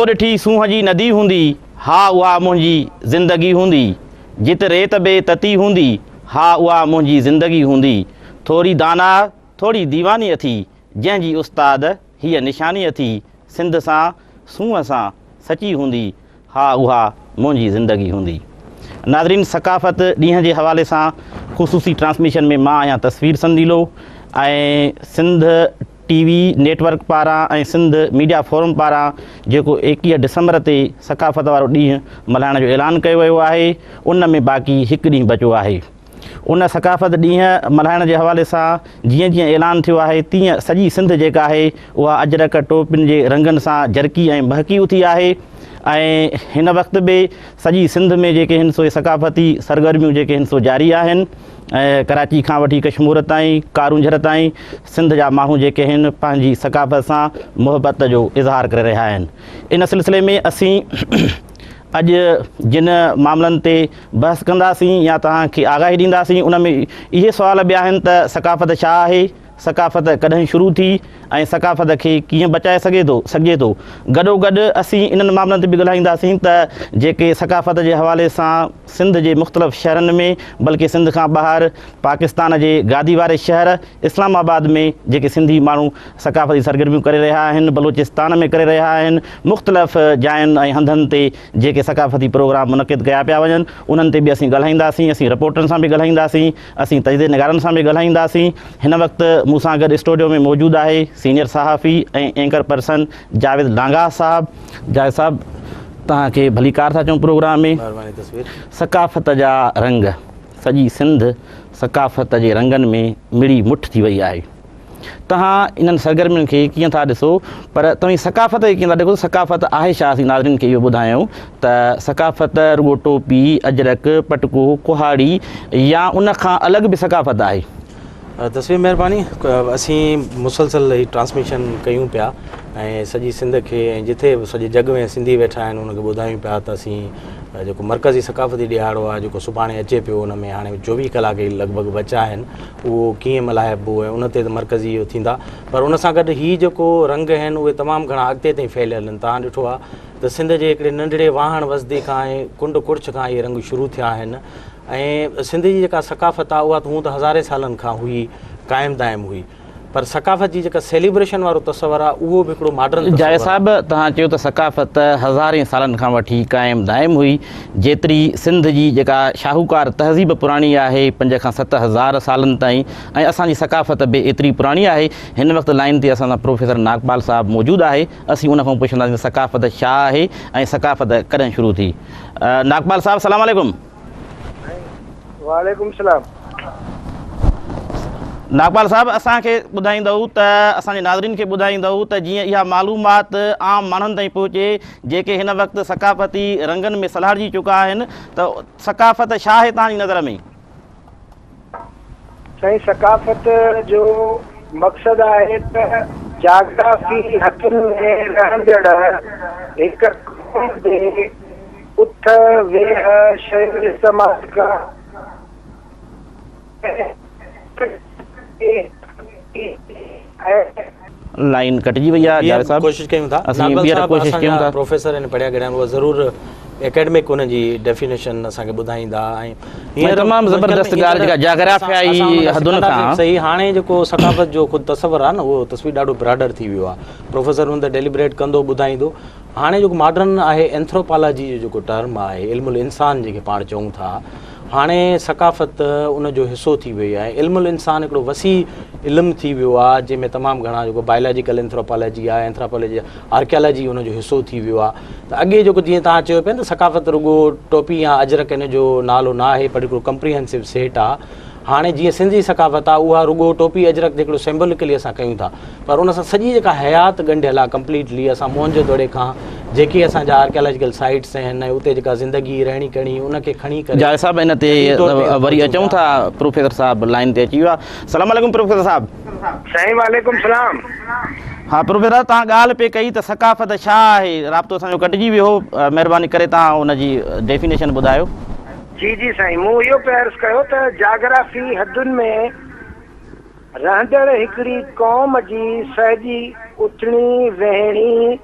ڏٺي سونهن جي ندي هوندي، ها اها منهنجي زندگي هوندي. جت ريت به تتي هوندي، ها اها منهنجي زندگي هوندي. ٿوري داناء، ٿوري ديواني اٿي، جنهن جي استاد هيء نشاني اٿي، سنڌ سان، سونهن سان سچي هوندي، ها اها منهنجي زندگي هوندي. ناظرين ثقافت ڏينهن جي حوالي سان خصوصي ٽرانسميشن ۾ مان آهيان Tasveer Sandilo ۽ Sindh T V network پاران ۽ سنڌ ميڊيا فورم پاران جيڪو 21 ڊسمبر تي ثقافت وارو ڏينهن ملهائڻ جو اعلان ڪيو ويو آهي ان ۾ باقي هڪ ڏينهن بچو آهي. ان ثقافت ڏينهن ملهائڻ جي حوالي سان جيئن جيئن اعلان ٿيو آهي تيئن سڄي سنڌ جيڪا آهي اها اجرڪ ٽوپين جي رنگن سان جرڪي ۽ مهڪي اٿي آهي ۽ هن وقت به سڄي سنڌ ۾ جيڪي هن سو ثقافتي سرگرميون جيڪي هن سو جاري آهن ۽ ڪراچي کان وٺي ڪشمور تائين ڪارونجهر تائين سنڌ جا ماڻهو جيڪي هن پنهنجي ثقافت سان محبت جو اظهار ڪري رهيا آهن ان سلسلي ۾ اسين اڄ جن معاملن تي بحث ڪنداسين يا توهان کي آگاهي ڏينداسين ان ۾ اهي سوال به آهن ته ثقافت ڇا آهي، ثقافت ڪڏهن شروع ٿي ۽ ثقافت کي ڪيئن بچائي سگهي ٿو سگهجي ٿو. گڏوگڏ اسين انهن معاملن تي به ڳالهائينداسين ته جيڪي ثقافت جي حوالي سان سنڌ جي مختلف شهرن ۾ بلڪه سنڌ کان ٻاهر پاڪستان جي گادي واري شهر اسلام آباد ۾ جيڪي سنڌي ماڻهو ثقافتي سرگرميون ڪري رهيا آهن، بلوچستان ۾ ڪري رهيا آهن، مختلف جاين ۽ هنڌن تي جيڪي ثقافتي پروگرام منعقد ڪيا پيا وڃن، انهن تي به اسين ڳالهائينداسين، اسين رپورٽرن سان به ڳالهائينداسين، اسين تجزئي نگارن سان به ڳالهائينداسين. هن وقت مون سان گڏ اسٽوڊيو ۾ موجود آهي سينيئر صحافي ۽ اينڪر پرسن جاويد لانگاهه صاحب. جاويد صاحب توهان کي ڀليڪار ٿا چئون پروگرام ۾. مهرباني تصوير. ثقافت جا رنگ، سڄي سنڌ ثقافت جي رنگن ۾ مڙي مٺ ٿي وئي آهي. توهان انهن سرگرمين کي ڪيئن ٿا ڏسو پر توهين ثقافت کي ڪيئن ٿا ڏسو ثقافت آهي ڇا اسين ناظرين کي اهو ٻڌايون ته ثقافت رڳو ٽوپي اجرڪ پٽڪو ڪهاڙي يا ان کان الڳ به ثقافت آهي. تصوير مهرباني اسين مسلسل هي ٽرانسميشن ڪيون پيا ۽ سڄي سنڌ کي ۽ جٿي به سڄي جڳ ۾ سنڌي ويٺا آهن ان کي ٻڌايون پيا ته اسين جيڪو مرڪزي ثقافتي ڏهاڙو آهي جيڪو سڀاڻي اچي پيو ان ۾ هاڻي 24 ڪلاڪ ئي لڳ ڀڳ بچا آهن اهو ڪيئن ملهائبو ۽ ان تي ته مرڪزي اهو ٿيندا پر ان سان گڏ هي جيڪو رنگ آهن اهي تمام گهڻا اڳتي تائين ڦهليل آهن توهان ڏٺو آهي ته سنڌ جي هڪڙي ننڍڙي واهڻ وسدي کان ۽ ڪنڊ ڪڙڇ کان اهي رنگ شروع ٿيا آهن ۽ سنڌ جي جيڪا ثقافت آهي اها ته هونء ته هزارين سالن کان هئي قائم دائم هئي پر ثقافت جي جيڪا سيليبريشن وارو تصور آهي اهو به هڪڙو ماڊرن تصور جاويد صاحب توهان چيو ته ثقافت هزارين سالن کان وٺي قائم دائم هئي جيتري سنڌ جي جيڪا شاهوڪار تهذيب پراڻي آهي 5 کان 7000 سالن تائين ۽ اسان جي ثقافت به ايتري پراڻي آهي هن وقت لائين تي اسان سان پروفيسر ناگپال صاحب موجود آهي اسين ان کان پڇنداسين ته ثقافت ڇا آهي ۽ ثقافت ڪڏهن شروع ٿي ناگپال صاحب سلام عليڪم. وعليڪم السلام. ناگپال صاحب اسان کي ٻڌائيندؤ ته اسان جي ناظرين کي ٻڌائيندؤ ته جيئن اها معلومات عام ماڻهن تائين پهچي جيڪي هن وقت ثقافتي رنگن ۾ سلهاڙجي چڪا آهن ته ثقافت ڇا آهي توهان جي نظر ۾؟ سائين ثقافت جو مقصد آهي ته جاگرافي حدن ۾ رهندڙ هڪ قوم جي اٿ، ويهه، شين استعمال ڪرڻ ۽ لائين ڪٽجي وئي آهي جاويد صاحب ڪوشش ڪيون ٿا اسين ٻيهر ڪوشش ڪيون ٿا پروفيسر آهن پڙهيا ڳڙهيا آهن اهي ضرور اڪيڊمڪ ان جي ڊيفينيشن اسان کي ٻڌائيندا ۽ هينئر تمام زبردست ڳالهه جيڪا جاگرافيائي حدن کان صحيح هاڻي جيڪو ثقافت جو خود تصور آهي نه اهو تصوير ڏاڍو براڊر ٿي ويو آهي پروفيسر ان تي ڊيليبريٽ ڪندو ٻڌائيندو هاڻي جيڪو ماڊرن آهي اينٿروپالاجي جو جيڪو ٽرم آهي علم الانسان جنهن کي پاڻ چئون ٿا هاڻي ثقافت ان جو حصو ٿي وئي آهي علم الانسان هڪڙو وسيع علم ٿي ويو آهي جنهن ۾ تمام گهڻا جيڪو بايولاجيڪل اينٿروپالاجي آهي اينٿراپالاجي آرڪيالاجي ان جو حصو ٿي ويو آهي ته اڳي جيڪو جيئن توهان چيو پيا ته ثقافت رڳو ٽوپي يا اجرڪ ان جو نالو نه آهي پر هڪڙو ڪمپريهنسو سيٽ آهي هاڻي جيئن سنڌ جي ثقافت آهي اها رڳو ٽوپي اجرڪ تي هڪڙو سيمبوليڪلي اسان ڪيون ٿا پر ان سان سڄي جيڪا حيات ڳنڍيل آهي ڪمپليٽلي اسان موهن جو دڙي کان جيڪي اسان جا آرڪيالاجيڪل سائيٽس آهن ۽ اتي جيڪا زندگي رهڻي ڪهڻي ان کي کڻي ڪري جاويد صاحب ان تي وري اچون ٿا پروفيسر صاحب لائين تي اچي ويو آهي سلام عليڪم پروفيسر صاحب. سائين وعليڪم سلام. ها پروفيسر صاحب توهان ڳالهه پئي ڪئي ته ثقافت ڇا آهي رابطو اسان جو ڪٽجي ويو هو مهرباني ڪري توهان ان جي ڊيفينيشن ٻڌايو. جي جي سائين مون اهو پئي عرض ڪيو ته جاگرافي حدن ۾ رهندڙ هڪڙي قوم جي سهڄي اٿڻي ويهڻي،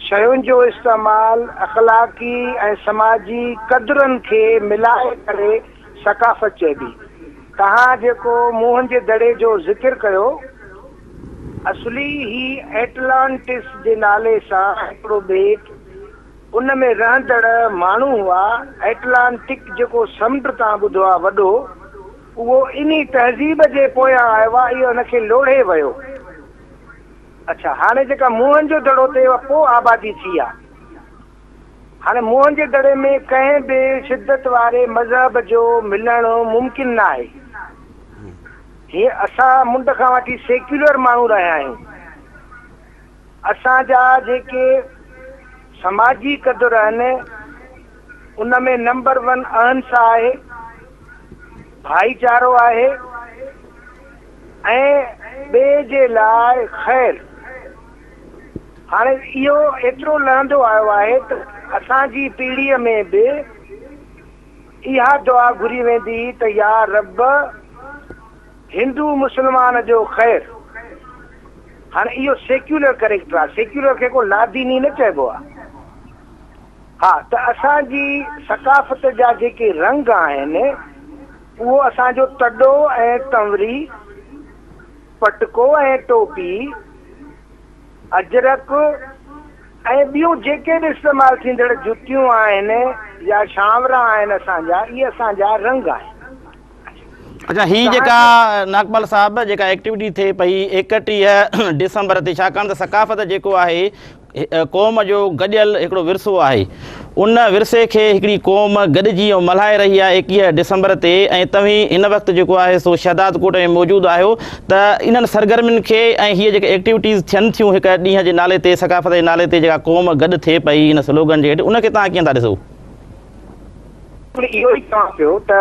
شين جو استعمال اخلاقي ۽ سماجي قدرن کي ملائي ڪري ثقافت چئبي. توهان جيڪو موهن جي دڙي جو ذڪر ڪيو، اصلي هي ائٽلانٽس جي نالي سان هڪڙو ٻيٽ، ان ۾ رهندڙ ماڻهو هئا. ائٽلانٽڪ جيڪو سمنڊ توهان ٻڌو آهي وڏو، اهو انهي تهذيب جي پويان آيو آهي، اهو ان کي لوڙهي ويو. اڇا هاڻي جيڪا موهن جو دڙو تي اها پوء آبادي ٿي آ. هاڻي موهن جي دڙي ۾ ڪنهن به شدت واري مذهب جو ملڻ ممڪن ناهي. هيء اسان منڍ کان وٺي سيڪيولر ماڻهو رهيا آهيون. اسان جا جيڪي سماجي قدر آهن ان ۾ نمبر ون اهنسا آهي، ڀائيچارو آهي. ۽ ٻئي جي لاء خير. هاڻي اهو ايترو لهندو آيو آهي ته اسان جي پيڙهيء ۾ به اها دعا گهري ويندي هئي ته يا رب هندو مسلمان جو خير. هاڻي اهو سيڪيولر ڪريڪٽر آهي، سيڪيولر کي ڪو لاديني نه چئبو آهي. ها ته اسان جي ثقافت جا جيڪي رنگ آهن اهو اسان جو تڏو ۽ تنوري، پٽڪو ۽ ٽوپي، اجرڪ ۽ ٻيون جيڪي به استعمال ٿيندڙ جتيون آهن يا شانورا آهن اسان جا، اهي اسان جا رنگ آهن. اڇا هي جيڪا ناگپال صاحب جيڪا ايڪٽيوٽي ٿئي پئي 31 ڊسمبر تي ڇاڪاڻ ته ثقافت جيڪو آهي قوم جو گڏيل هڪڙو ورثو آهي ان ورثي کي هڪڙي قوم گڏجي ۽ ملهائي رهي آهي 31 ڊسمبر تي ۽ توهين هن وقت جيڪو آهي سو شهداد ڪوٽ ۾ موجود آهيو ته انهن سرگرمين کي ۽ هي جيڪي ايڪٽيوٽيز ٿين ٿيون هڪ ڏينهن جي نالي تي ثقافت جي نالي تي جيڪا قوم گڏ ٿئي پئي ان سلوگن جي هيٺ ان کي توهان ڪيئن ٿا ڏسو؟ اهو ئي چوان پيو ته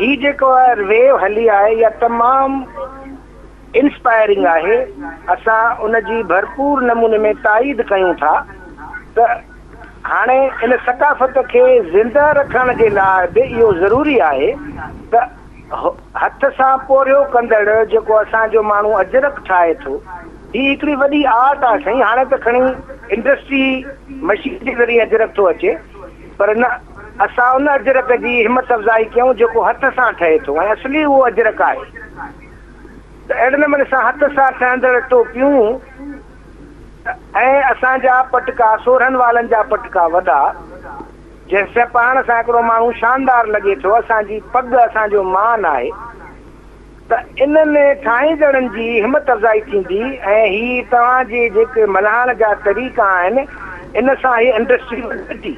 هي جيڪو ويو هلي آهي اها تمام انسپائرنگ آهي، اسان ان جي ڀرپور نموني ۾ تائيد ڪيون ٿا ته هاڻي ان ثقافت کي زنده رکڻ جي لاء به اهو ضروري آهي ته هٿ سان پورهيو ڪندڙ جيڪو اسان جو ماڻهو اجرڪ ٺاهي ٿو، هي هڪڙي وڏي آرٽ آهي سائين، هاڻي ته کڻي انڊسٽري مشين جي ذريعي اجرڪ ٿو اچي پر نه اسان ان اجرڪ جي همت افزائي ڪيون جيڪو هٿ سان ٺهي ٿو ۽ اصلي اهو اجرڪ آهي ته اهڙي نموني سان هٿ سان ٺهندڙ ٽوپيون ۽ اسان جا پٽڪا سورهن والن جا پٽڪا وڏا جنهن سان پاڻ سان هڪڙو ماڻهو شاندار لڳي ٿو اسان جي پڳ اسان جو مان آهي ته انهن ٺاهيندڙن جي همت افزائي ٿيندي ۽ هي توهان جي جيڪي ملهائڻ جا طريقا آهن ان سان هي انڊسٽري وڌندي.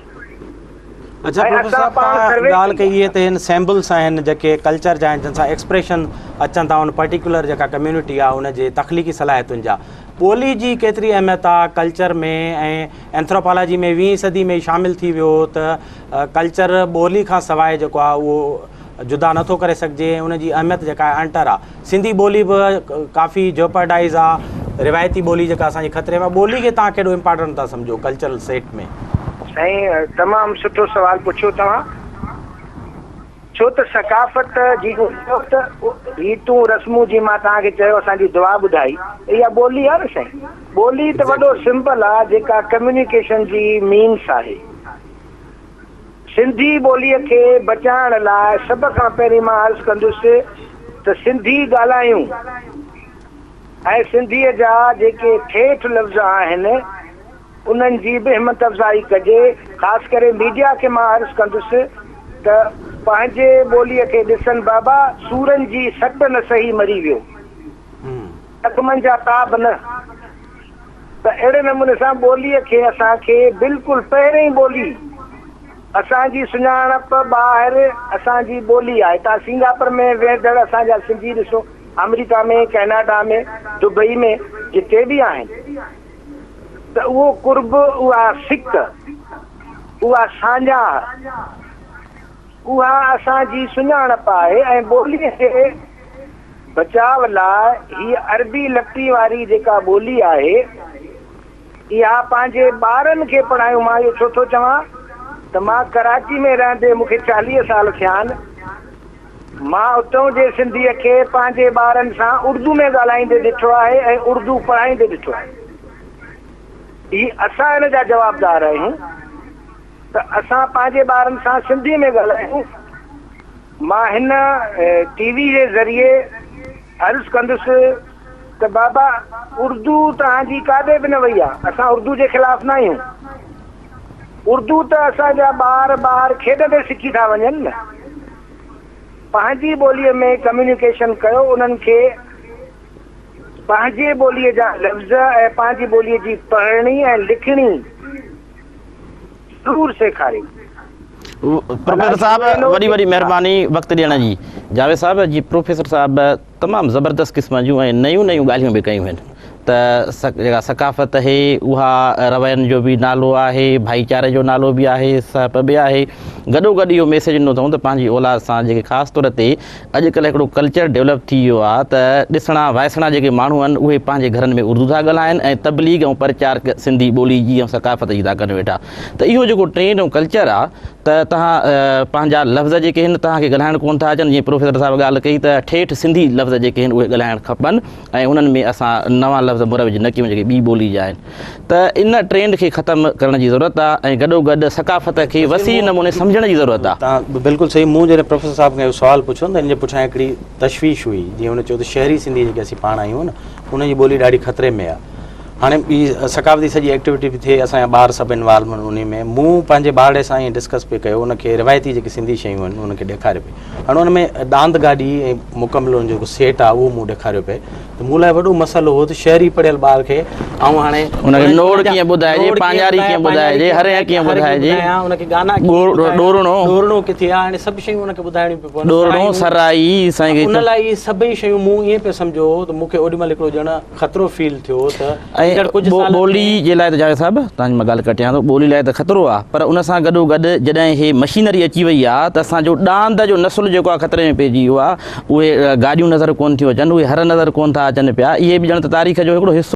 اڇا ۽ پروفيسر اسان صاحب پاڻ توهان سروي ڳالهه ڪئي ڪئي آهي. ته هن سيمبلس آهن جيڪي ڪلچر جا آهن جن سان ايڪسپريشن اچن ٿا ان پرٽيڪولر جيڪا ڪميونٽي آهي ان جي تخليقي صلاحيتن جا ٻولي جي ڪيتري اهميت آهي ڪلچر ۾ ۽ اينٿروپالاجي ۾ ويهين صدي ۾ شامل ٿي ويو هو ته ڪلچر ٻولي کان سواء جيڪو آهي اهو جدا نه ٿو ڪري سگهجي ۽ ان جي اهميت جيڪا آهي اڻٽر آهي. سنڌي ٻولي به ڪافي جيوپرڊائيز آهي، روايتي ٻولي جيڪا اسان جي خطري ۾ آهي، ٻولي کي توهان ڪيڏو امپارٽنٽ ٿا سمجهو ڪلچرل سيٽ ۾؟ سائين تمام سٺو سوال پڇيو توهان. ڇو ته ثقافت جي چيو ته ريتون رسمون جي مان توهان کي چيو اسان جي دعا ٻڌائي ته اها ٻولي آهي نه سائين. ٻولي ته وڏو سمبل آهي جيڪا ڪميونيڪيشن جي مينس آهي. سنڌي ٻوليء کي بچائڻ لاء سڀ کان پهرين مان عرض ڪندس ته سنڌي ڳالهايون ۽ سنڌيء جا جيڪي ٺيٺ لفظ آهن انهن جي به همت افزائي ڪجي. خاص ڪري ميڊيا کي مان عرض ڪندس ته پنهنجي ٻوليء کي ڏسن بابا سورن جي سٽ نه سهي مري ويو. زخمن جا تاب نه. ته اهڙي نموني سان ٻوليء کي اسان کي بلڪل پهرئين ٻولي اسان جي سڃاڻپ ٻاهر اسان جي ٻولي آهي. توهان سنگاپور ۾ ويهندڙ اسان جا سنڌي ڏسو، آمريڪا ۾، ڪئناڊا ۾، دبئي ۾ جتي به آهن ته اهو قرب، اها سڪ، اها ساڃاهه، اها اسان جي سڃاڻپ آهي ۽ ٻوليء جي بچاء لاء هيء عربي لپي واري جيڪا ٻولي آهي، اها پنهنجي ٻارن کي پڙهايون. مان اهو ڇو ٿو چوان ته مان ڪراچي ۾ رهندي مون کي 40 سال ٿيا آهن. مان اتئون جي سنڌيء کي پنهنجي ٻارن سان اردو ۾ ڳالهائيندي ڏٺو آهي ۽ اردو پڙهائيندي ڏٺو آهي. هي اسان ان جا جوابدار آهيون ته اسان پنهنجي ٻارن سان سنڌي ۾ ڳالهايون. مان هن ٽي وي جي ذريعي عرض ڪندس ته بابا اردو توهان جي ڪاڏي به نه وئي آ، اسان اردو جي خلاف نه آهيون. اردو ته اسان جا ٻار ٻاهر کيڏندي سکي ٿا وڃن نه. پنهنجي ٻوليء ۾ ڪميونيڪيشن ڪيو انهن کي پنهنجي ٻوليء جا لفظ ۽ پنهنجي ٻوليء جي پڙهڻي ۽ لکڻي ضرور سيکاريو. پروفيسر صاحب وڏي وڏي مهرباني وقت ڏيڻ جي. جاويد صاحب جي پروفيسر صاحب تمام زبردست قسم جون ۽ نيون نيون ڳالهيون به ڪيون آهن ته جيڪا ثقافت اهي اها روين جو به نالو آهي ڀائيچاري جو نالو به آهي سهپ به آهي گڏو گڏ اهو ميسيج ڏنو اٿئون ته پنهنجي اولاد سان جيڪي خاص طور تي اڄڪلهه هڪڙو ڪلچر ڊولپ ٿي ويو آهي ته ڏسڻا وائسڻا جيڪي ماڻهو آهن اهي پنهنجي گهرن ۾ اردو ٿا ڳالهائن ۽ تبليغ ۽ پرچار سنڌي ٻولي جي ۽ ثقافت جي ٿا ڪن ويٺا ته اهو جيڪو ٽرينڊ ۽ ڪلچر آهي ته توهان پنهنجا لفظ جيڪي آهن توهان کي ڳالهائڻ ڪونه ٿا اچن جيئن پروفيسر صاحب ڳالهه ڪئي ته ٺيٺ سنڌي لفظ جيڪي آهن اهي ڳالهائڻ کپن ۽ انهن ۾ اسان نوان لفظ مروج نه ڪيون جيڪي ٻي ٻولي جا آهن ته ان ٽرينڊ کي ختم ڪرڻ جي ضرورت آهي ۽ گڏو گڏ ثقافت کي وسيع نموني سمجهڻ جي ضرورت آهي. توهان بلڪل صحيح مون جڏهن پروفيسر صاحب کان اهو سوال پڇيو نه ته ان جي پٺيان هڪڙي تشويش هئي جيئن هن چيو ته شهري سنڌي جيڪي اسين پاڻ آهيون نه انهن جي ٻولي ڏاڍي خطري ۾ آهي هاڻي هي ثقافتي سڄي ايڪٽيوٽي به ٿئي اسان جا ٻار سڀ انوالو آهن انهي ۾ مون پنهنجي ٻارڙي سان ائين ڊسڪس پئي ڪيو ان کي روايتي جيڪي سنڌي شيون آهن انهن کي ڏيکاريو پئي هاڻي ان ۾ ڏاند گاڏي ۽ مڪمل ان جو جيڪو سيٽ آهي اهو مون ڏيکاريو پئي ته مون لاء وڏو مسئلو هو ته شهري پڙهيل ٻار کي آئون هاڻي ان کي نوڙ ڪيئن ٻڌائجي پاڃاري ڪيئن ٻڌائجي هرين ڪيئن ٻڌائجي ان کي گانا ڏورڻو ڏورڻو ڪٿي آهي هاڻي سڀ شيون ان کي ٻڌائڻيون پيون پون ڏورڻو سرائي سائين ان لاء اهي سڀئي شيون مون ائين پئي سمجهيو ته مون کي اوڏي مهل هڪڙو ڄڻ خطرو فيل ٿيو ته ايندڙ ڪجهه سالن ۾ ٻولي جي لاء ته جاويد صاحب توهان جي مان ڳالهه ڪٽيان ٿو ٻولي لاء ته خطرو آهي پر ان سان گڏو گڏ جڏهن هي مشينري اچي وئي آهي ته اسان جو ڏاند جو نسل جيڪو آهي خطري ۾ پئجي ويو آهي اهي گاڏيون نظر ڪون ٿيون اچن اهي هر نظر ڪون ٿا اچن پيا اهي به ڄڻ ته تاريخ جو هڪڙو حصو.